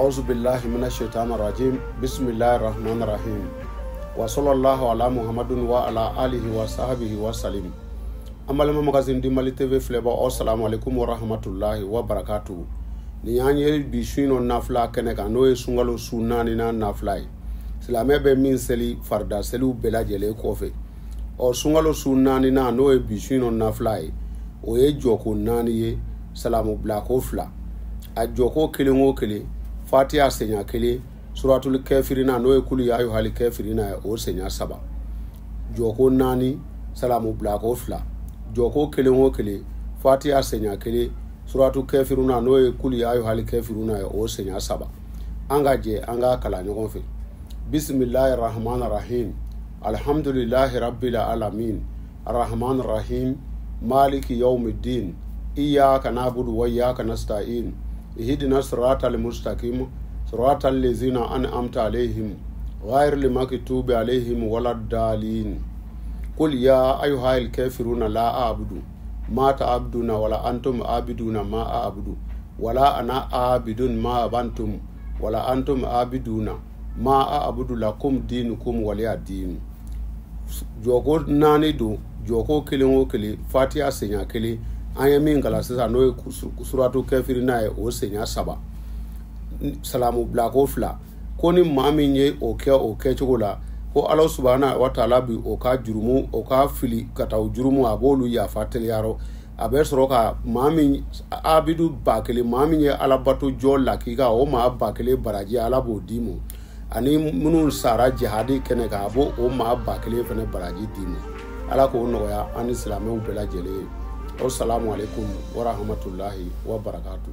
Auzu billahi minash shaitani rajim. Bismillahir rahmanir rahim. Wa sallallahu ala Muhammadin wa ala alihi wa sahbihi wa salim. An balima magazine di Mali TV filɛbaaw, assalamu alaikum wa rahmatullahi wa barakatuh. Nin y'an ye bi su in nɔ nafila kɛnɛ kan, n'o ye sunkalo su naaninan nafila ye. Silamɛ bɛ min seli farida seliw bɛɛ lajɛlen kɔfɛ. Ɔ sunkalo su naaninan, n'o ye bi su in nɔ nafila ye, o ye jɔko naani ye, salamu bilako fila. A jɔko kelen o kelen, Fatiha senya kelen, suratul kafirina n'o ye kulu ya ayyuhal kafirina ye, o senya saba. Jɔko naani, salamu bilako fila. Jɔko kelen o kelen, Fatiha senya kelen, suratul kafiruna n'o ye kulu ya ayyuhal kafiruna ye, o senya saba. An ka jɛ an ka kalan ɲɔgɔn fɛ. Bismillahir rahmanir rahim. Alhamdulillahi rabbil alamin. Arrahmanir rahim. Maliki yawmiddin. Iyyaka na'budu wa iyyaka nasta'in. Ihdina siratal mustaqim. Siratal ladzina an'amta alaihim ghayril maghdubi alaihim waladdallin. Qul ya ayyuhal kafiruna la a'budu ma ta'buduna wala antum a'biduna ma a'budu wala ana a'bidun ma abantum wala antum a'biduna ma a'budu lakum dinukum waliya din. Jɔko naani don, jɔko kelen o kelen, Fatiha senya kelen, an ye min kalan sisan n'o ye suratu kafirina ye, o senya saba. Salamu bilako fila. Ko ni maa min ye o kɛ o kɛcogo la, ko Ala subahana wa taala bi o ka jurumu, o ka fili ka taa o jurumu, a b'olu yafa teliyarɔ. A bɛ sɔrɔ ka maa min abidu ba kelen, maa min ye alabato jɔ lakika, o maa ba kelen baraji Ala b'o d'i ma. Ani minnu sara jihadi kɛnɛ kan, a b'o o maa ba kelen fana baraji d'i ma. Ala k'o nɔgɔya an ni silamɛw bɛɛ lajɛlen ye. Assalamu alaikum wa rahmatullahi wa barakatuh.